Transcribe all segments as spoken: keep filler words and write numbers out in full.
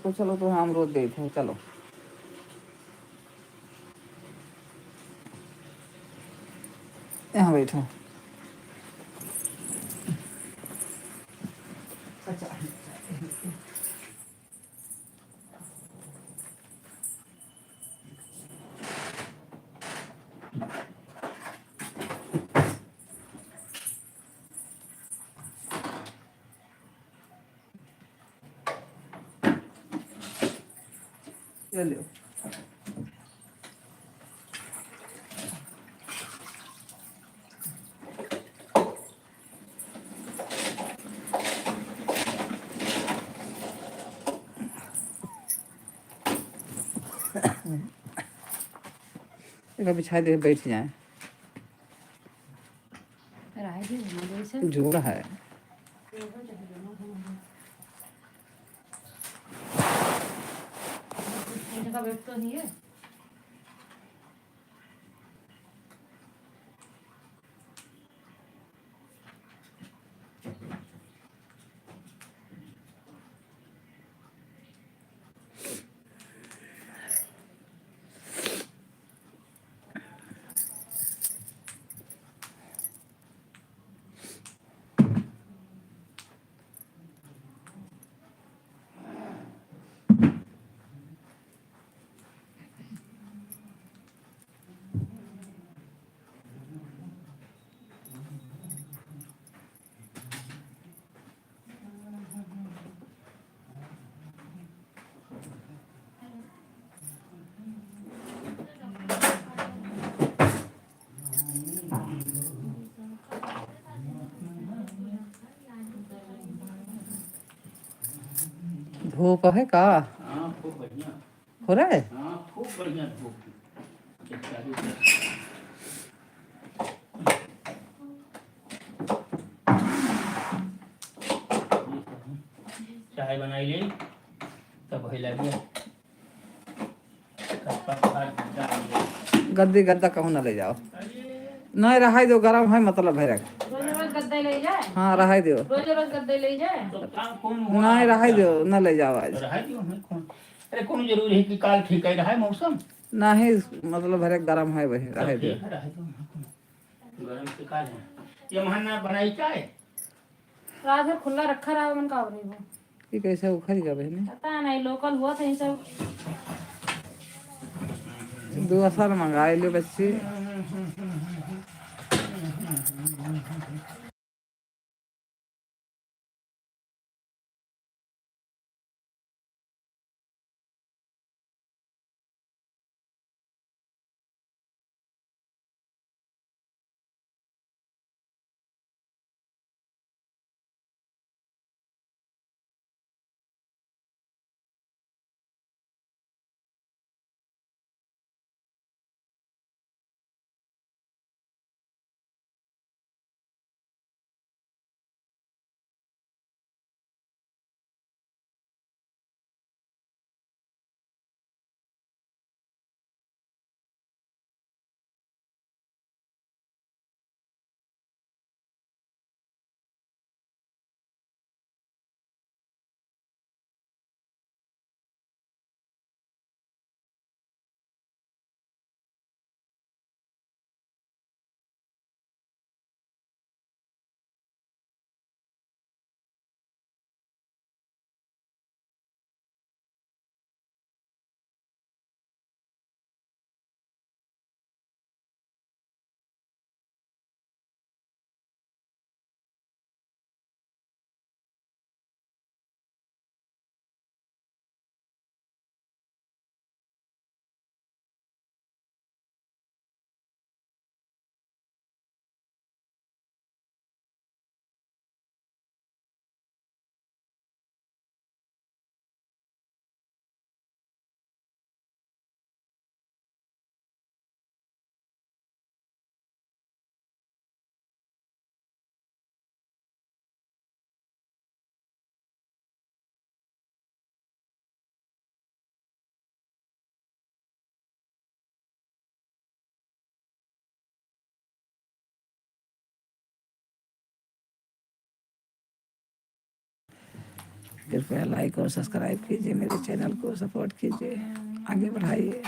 तो चलो, तो हम रोज गए थे, चलो। यहाँ बैठो। अच्छा। ये लो। एक बिछा दे, बैठ जाए। रहे दे, हमारे से। जोर है। इनका वेट तो नहीं है। धूप है का? हाँ, खूब बढ़िया। हो रहा है? हाँ, खूब बढ़िया धूप। चाय बनाई ले, तब भइला बिया। गद्दी गद्दा कहूँ ना ले जाओ। नहीं, रहाई दो, गरम है, मतलब है रख। रोज रोज गद्दा ले जाए? हाँ, रहाई दो। रोज रोज गद्दा ले जाए? नहीं, रहाई दो, ना ले जाओ आज। रहाई दो, हमें कौन, अरे, कौन जरूरी है कि काल ठीक है, रहा है मौसम? नहीं, मतलब है रख, गरम है वही, रहाई दो। ठीक है, रहाई दो, हमें कौन। गरम से काल है। ये महाना बनाई चाय? रात भर खुला रखा रहा, मन का हो रही हो? ये कैसे उखड़ गया बहनी? पता नहीं, लोकल हुआ था ये सब। दो असल मंगाए ले बच्ची। कृपया like और subscribe कीजिए, मेरे channel को support कीजिए, आगे बढ़ाइए।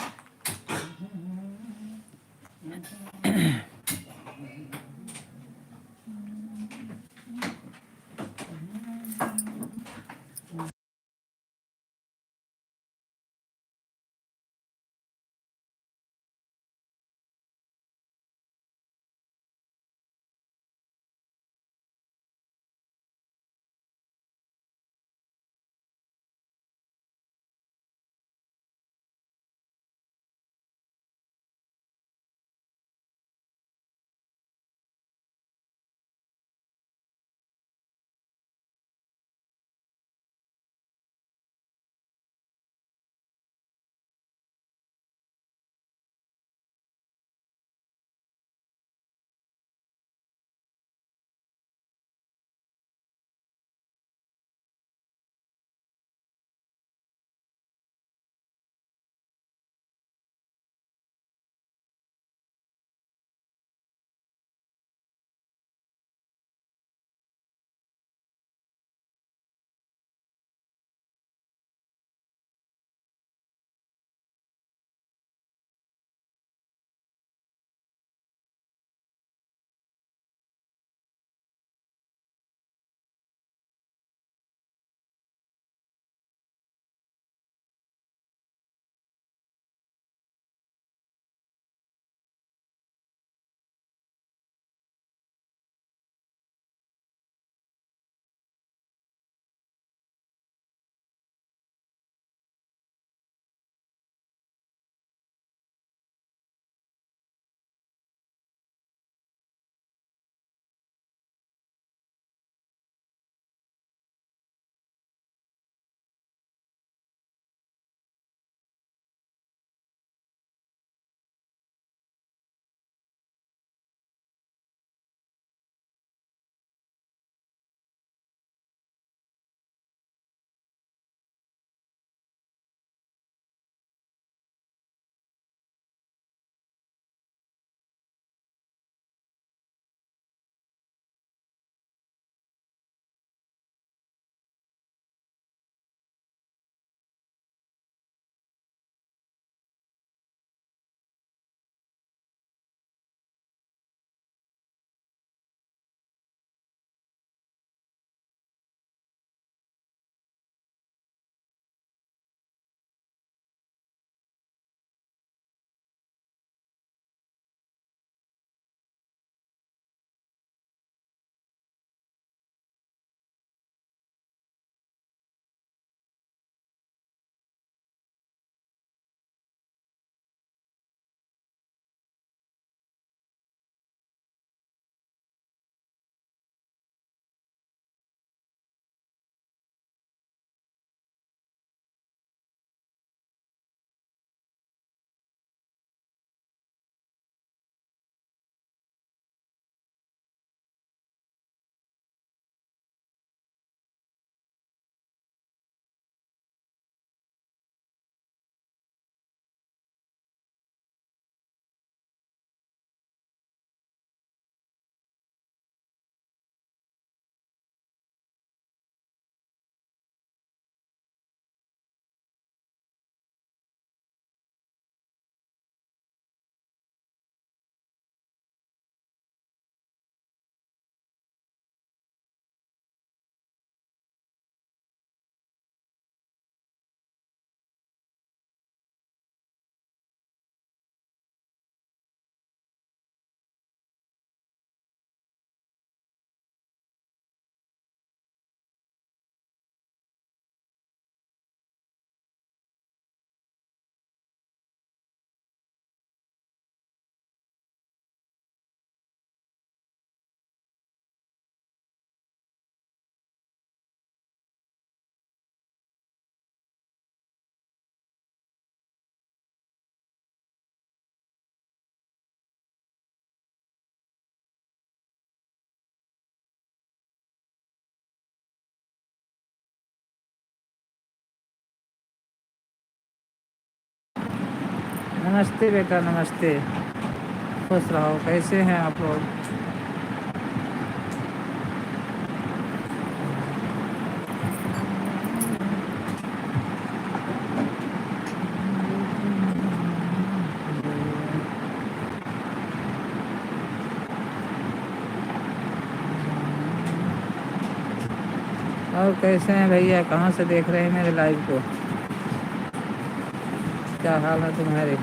नमस्ते बेटा, नमस्ते, खुश रहो। कैसे हैं आप लोग? और कैसे हैं भैया, कहाँ से देख रहे हैं मेरे लाइव को, क्या हाल है तुम्हारे?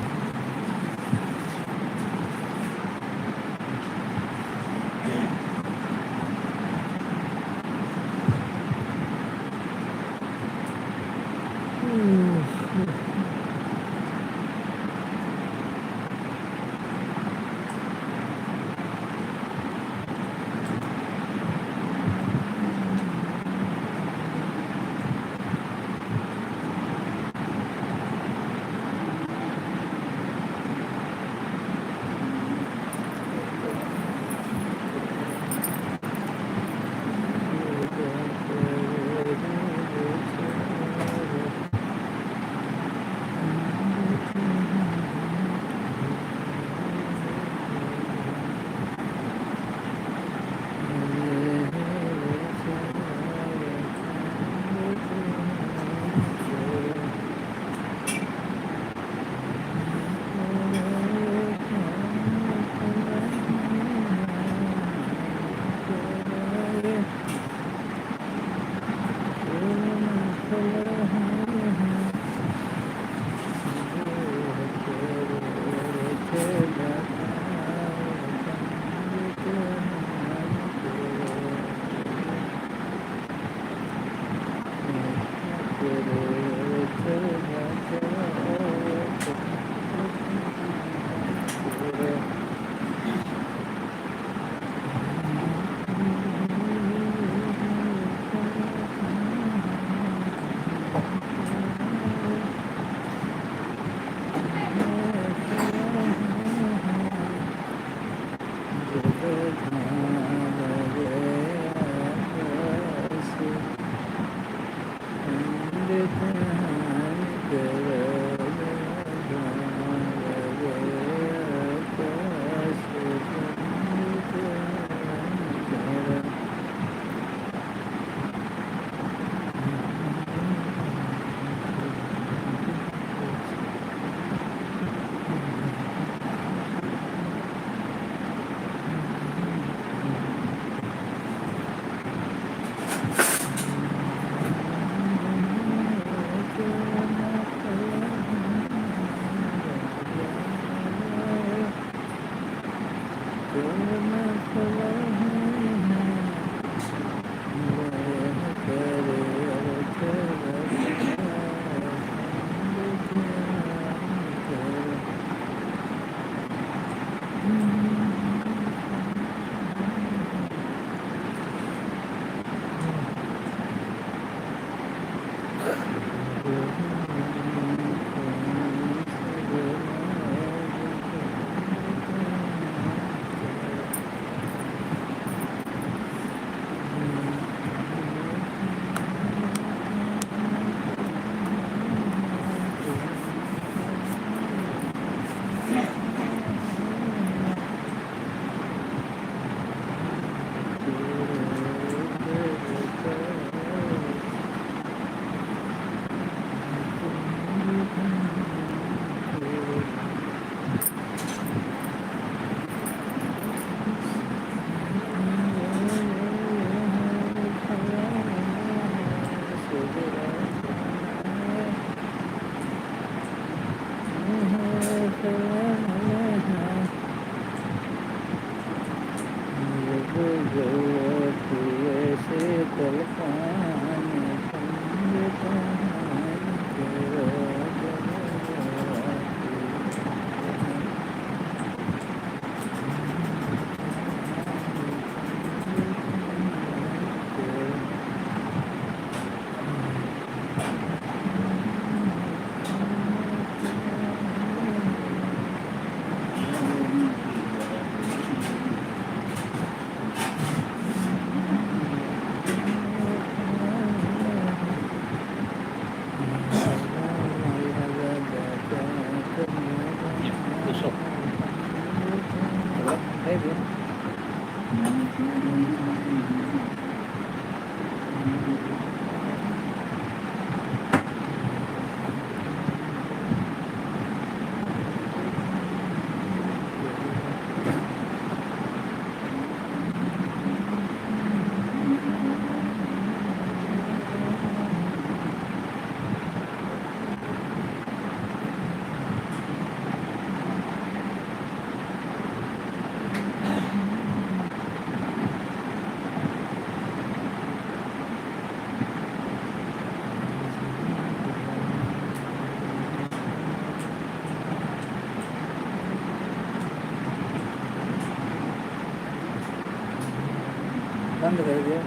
बंद कर दियो,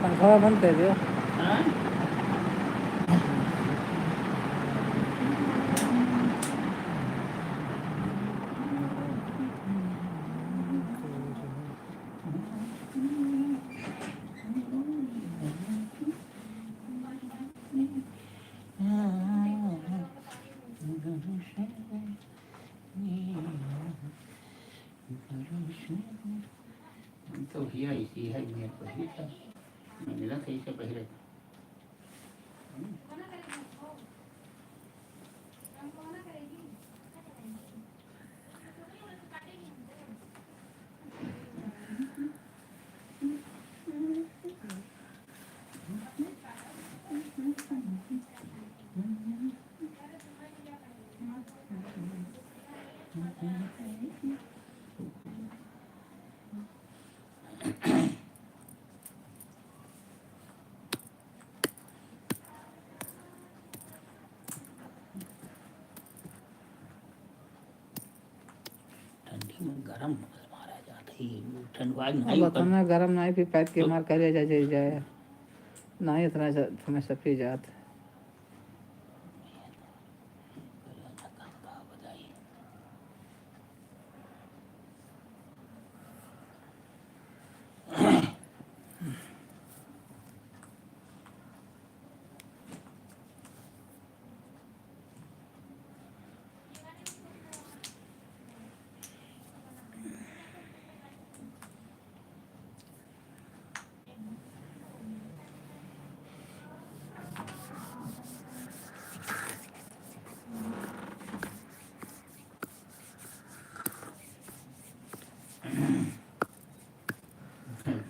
पंखा बंद कर दियो। हाँ? तो भैया इसी है, मैं पहले था, मैंने ना सही से पहले। ठंडी में गरम मारा जात है, ठंडवा अब नहीं, पर उतना गरम नहीं पी पाइत के तो मार करे जा, जा, जाए। नहीं इतना सा-, समय से पी जात।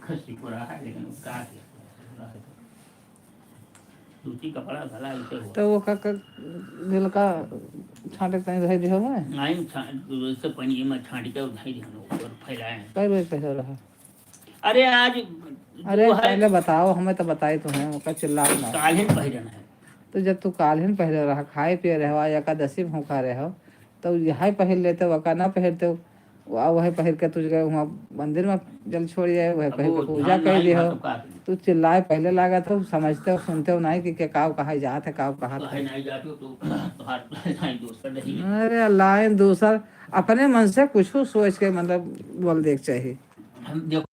खसी को रहा है, लेकिन वो का किया? सूती कपड़ा भला ऐसे हो। तो वो का, का, नीलका छांटे के तनी धई दिहो है? नहीं, छां-, वैसे पनिये में छांट के धई दिहो, ऊपर फैलाए हैं। कई रोज पहले रहा? अरे आज अरे जो है पहले बताओ, हमें तो बताई तो है, ओका चिल्लाओ ना। काल्हिन पहिरन है। तो जब तू काल्हिन पहले रहा, खाए पिए रहो, आज एकादशी भूखा रहो, तो यही पहिर लेते, ओका ना पहिरते, वा-, वही पहिर के तुझ गए वहाँ मंदिर में जल छोड़ जाए, वही अब पहिर के वो पूजा ध्यान कर नहीं दियो। बात का। तू चिल्लाए पहले लागत हो, समझते हो, सुनते हो नहीं कि, कि काव कहा जात है, काव कहा तो है। नहीं जाते हो तो तुम्हार नहीं दोस्त नहीं। अरे अल्लाह, इन दूसर अपने मन से कुछ सोच के मतलब बोल दे के चाहिए। हम देखो